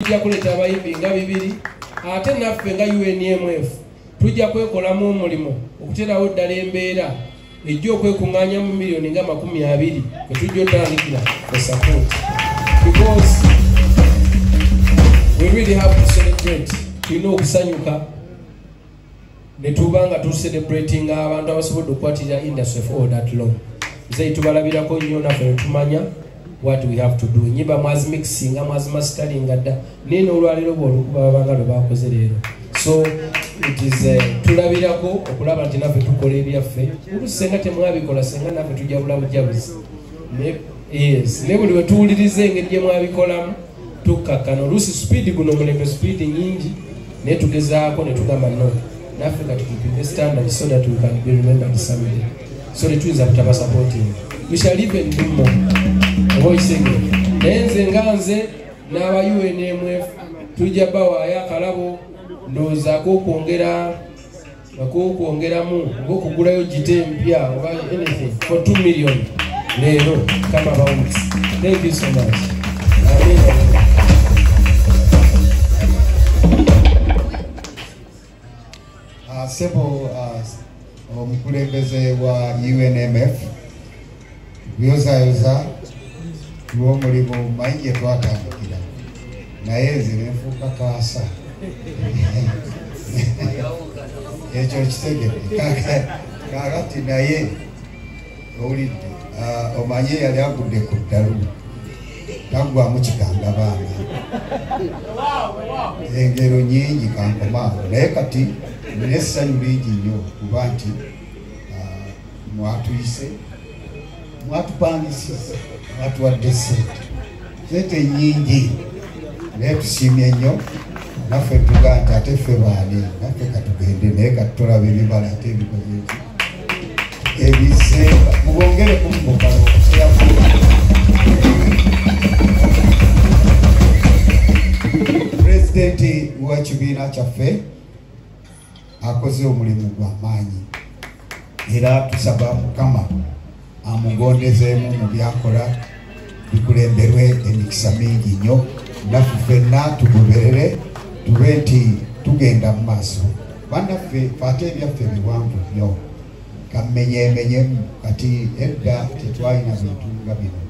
Tujja kuleeta abayimbi nga 2, ate naffe nga UNMF tujja kwekolamu omulimu okuteerawo ddala embeera ejja okwekuŋŋaanya mu miliyoni nga 20 etujja otandikira ku support, because we really have to celebrate. Tulina okusanyuka ne tuba nga tucelebratinga abantu abasobodde okukwatirira industry for all that long. Nze tubalabirako nnyo, naffe ne tumanya what we have to do. Nyimba mwazimixinga, mwazimasteringa dda, naye n'olwaleero bw'olukuba babanga lwe bakoze leero. So it is tulabirako okulaba nti naffe tukola ebyaffe. Oluusi senga temwabikola, senga naffe tujja bulabujabuzi. Yes, naye buli we tuwuliriza engeri gye mwabikolamu tukkakkana. Oluusi speed guno omulembe speed nyingi, naye tugezaako ne tugamba no, naffe kati keep the standard so that we can be remembered someday. So tetuyinza butaba supporting, we shall even do more. Oba okitegeera? Naye nze nga nze n'aba UNMF tujja bawaayo akalabo, ndowooza ak'okwongeramu oba okugulayo gita empya oba anything for 2 million leero. Kama bawumukisa. Thank you so much. Amina. Sebo omukulembeze wa UNMF, kuyozayoza lw'omulimu manyi gye twatandikira, naye nze nenfuuka kaasa. Ekyo kitegedde kakati, naye owulidde, omanye yali agudde ku ddalu, taggwamu kiganga baana. Engero nyingi, kankomaawo. Naye kati nina essanyu lingi nnyo kuba nti mwatuyise, mwatupangisiza, mwatuwadde sente, sente nyingi, naye tusiimye nnyo. Naffe tugaa nti ate ffe baani? Naffe katugende, naye katutolaba ebibala ate ebikoze eki ebisemba. Mubongereko mubukalo. Pulezidenti w'ekibiina kyaffe akoze omulimu gwa maanyi, era tusaba Mukama amugondezeemu mu byakola, bikulemberwe emikisa mingi nnyo. Naffe ffenna tugoberere, tube nti tugenda mu maaso. Bannaffe, fe ate ebyaffe biwanvu nnyo, kammenyeemenyemu. Kati edda tetwalina bintu nga bino,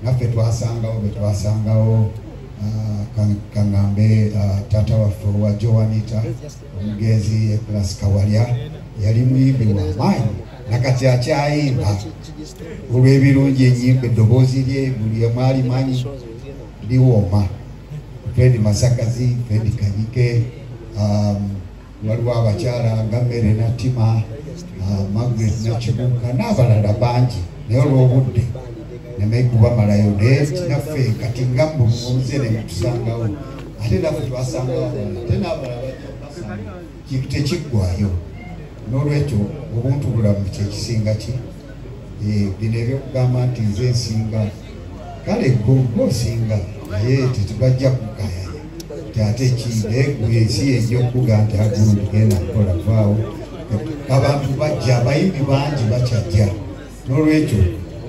naffe twasangawo be twasangawo. Kaŋŋambe taata waffe owa Joanita, omugenzi Eclas Kawalya, yali muyimbi wa maanyi, nakati akyayimba olw'ebirungi ennyimba, eddoboozi lye buli omwali manyi liwooma. Fred Masagazi, Fred Kanyike, waliwo abakyala nga Mere Natima, Margaret Nakibuuka n'abalala bangi, naye olw'obudde neme kubamalayo. Naye naffe kati nga omuze ne mutusangawo, ate naffe twasangawo abalala, ate n'abalala bajja kubasanga, kintu tekiggwayo. N'olwekyo obuntu bulamu kyekisinga ki bino ebyokugamba nti nze nsinga, kale gwe osinga, naye tetubajja kukayanya nti ate ki, naye gwe ensi ejja okuga nti agundi genda kukola vaawo. Abantu bajja, abayimbi bangi bakyajja. N'olwekyo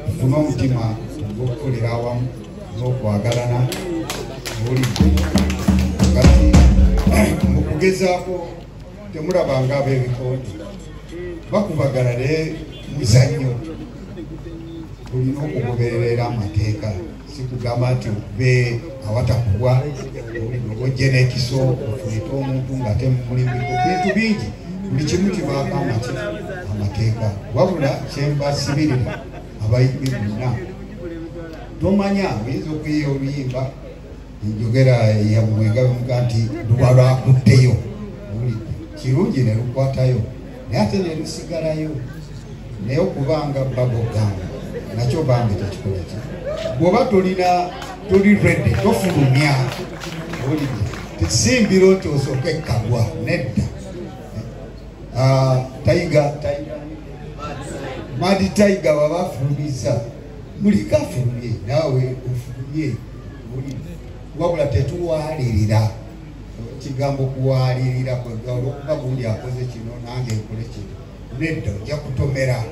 tufune omutima ogw'okukolera awamu n'okwagalana. Owulidde? Kati mu kugezaako temulabanga ab'ebikonde bakubagala, naye muzannyo, olina okugoberera amateeka. Si kugamba nti okube awatakubwa, oba ojje n'ekiso ofumite omuntu nga temulimbiko. Bintu bingi, buli kimu kibaako amateeka. Wabula kyembasibirira abayimbi bonna, tomanya oyinza okuyiya oluyimba, enjogera yammwe nga bemuga nti luba lwakutteyo, kirungi ne lukwatayo, naye ate ne lusigalayo. Naye okubanga babogamba nakyo bambi tekikola ki. Bw'oba tolina, toli ready, tofulumya. Owulidde? Tesimbiro nti osooke ekkagwa, nedda. Tiger, Tiger, Mad Tiger baba afulumiza, mulika afulumye, naawe ofulumye. Owulidde? Wabula tetuwalirira kigambo kuwalirira olwokuba gundi akoze kino, nange nkole kino. Nedda, ojja kutomera.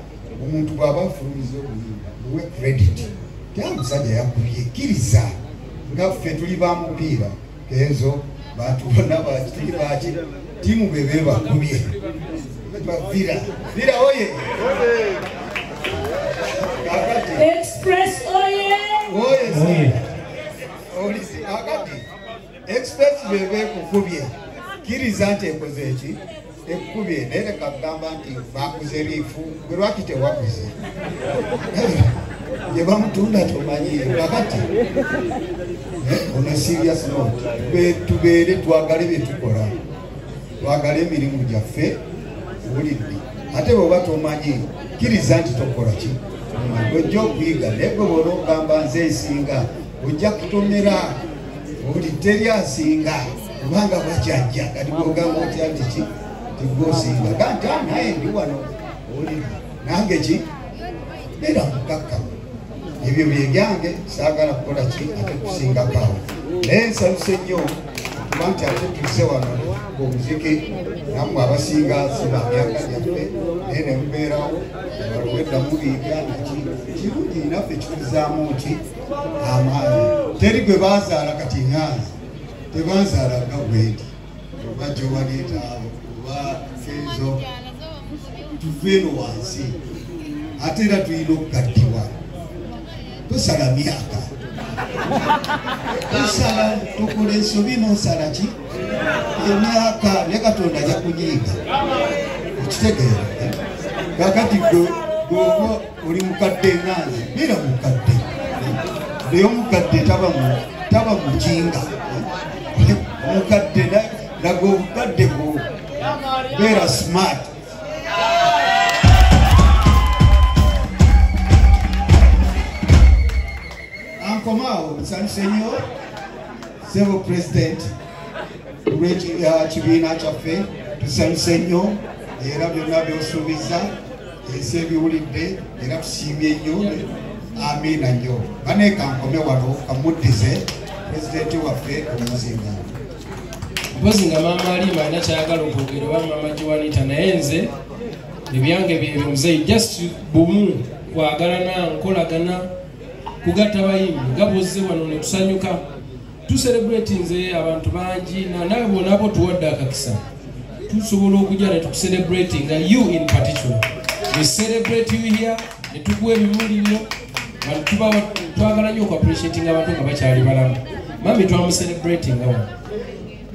Omuntu bw'aba afulumiza obuyimba, muwe credit ti omusajja yakubye, kkiriza. Nga ffe tuli ba mupiira. Kenzo bantu bonna baki tiimu bebe bakubye Villa Villa oye kakati Express oye oye olisi akati Express bebe kukubye kiriza nti ekoze eki ekubye naye leka kugamba nti bakuze riifu gwe lwaki tewakuze gye bamutunda tomanyi kakati on a serious note tubeere twagale bye tukola twagale emirimu gyaffe owulidde ate bw'oba tomanyi kkiriza nti tokola ki ojja okuyiga naye gwe bw'oba ogamba nze nsinga ojja kutomera buli teri asinga kubanga bakyajja kati bw'ogamba otya nti ki tigwosinga ganti naye ndi wano owulidde nange ki beera mukakkamu ebyo byebyange saagala kukola ki ate kusingako awo naye nsanyuse nnyo kuba nti ate tuzze wano omuziki nammwe abasinga si ba myaka gyaffe naye ne mubeerawo balowedda mubiibya naki kirungi naffe kituzaamu nti amaanyi teri gwe baazaala kati ŋŋanzi tebanzaala nga bwendi oba Joanita oba Kenzo tuve eno wansi ate era tulina okugattibwa tosala myaka tosala tokola ensobi nosala ki emyaka ne Katonda ajja kunyiiga okitegeera kakati gwe oli mukadde nganze beera mukadde naye omukadde taba mujinga omukadde laga obukadde bwo beera smart. Ankomaawo nsanyuse nnyo ssebo president olw'ekibiina kyaffe tusanyuse nnyo era byonna by'osuubiza ensi ebiwulidde era tusiimye nnyo amiina nnyo baneeka nkome wano kamuddize pulezidenti waffe omuzinga mpozi nga maama Alima alina kyayagala okwogera oba maama Joanita naye nze ebyange byebyo muzeeyi just bumu kwagalana nkolagana kugatta bayimbi nga bwozze wano ne tusanyuka tucelebrate nze abantu bangi nawe bw'onaaba otuwadde akakisa tusobola okujja ne tukucelebrate nga you in particular we celebrate you here ne tukuwa ebimuli byo tuba twagala nnyo okuappreciatinga abantu nga bakyali balamu mami twamucelebratinga wano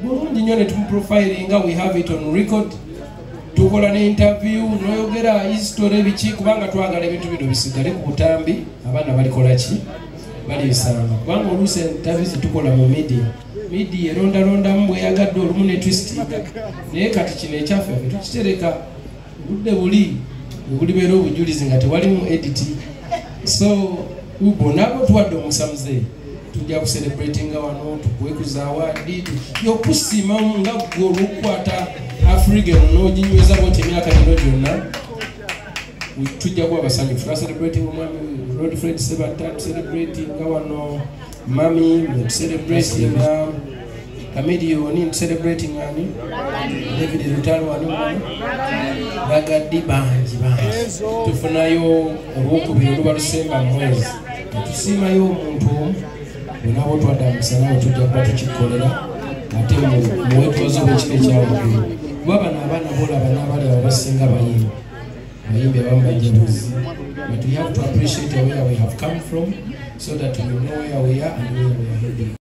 bulungi nnyo ne tumuprofilinga we have it on record tukola ne interview noyogera history biki kubanga twagala ebintu bino bisigale ku butambi abaana balikola ki balibisanga kubanga oluusi interview zitukola mu media erondalondamu bweyagadde olumu ne twistinga naye kati kino ekyaffe ffe tukitereka obudde buli obulibeera obujulizi nga tewalimu edit so bw'onaaba otuwadde omukisa muzeeyi tujja kucelebratinga wano tukuwe ku zawadi okusiima nga ggwe olw'okukwata Africa n'oginyweza bwoti emyaka gino gyonna tujja kuba basanyufu twacelebrating omwami Rodfred Sebatta tucelebratinga wano mami tucelebratinga Chameleone tucelebrating ani David Lutalo wano Raga-D bangi bangi tufunayo olwokubiri oluba lusemba mu mwezi tusiimayo omuntu omu bw'onaaba otwadde omukisa nawe tujja kuba tukikolera ate muwetwazo bw'ekika ekyawaggulu kuba bano abaana boolaba n'abali abo basinga bayimbi bayimbi abamu bajja buzi but we have to appreciate where we have come from so that we know where we are and where we are heading.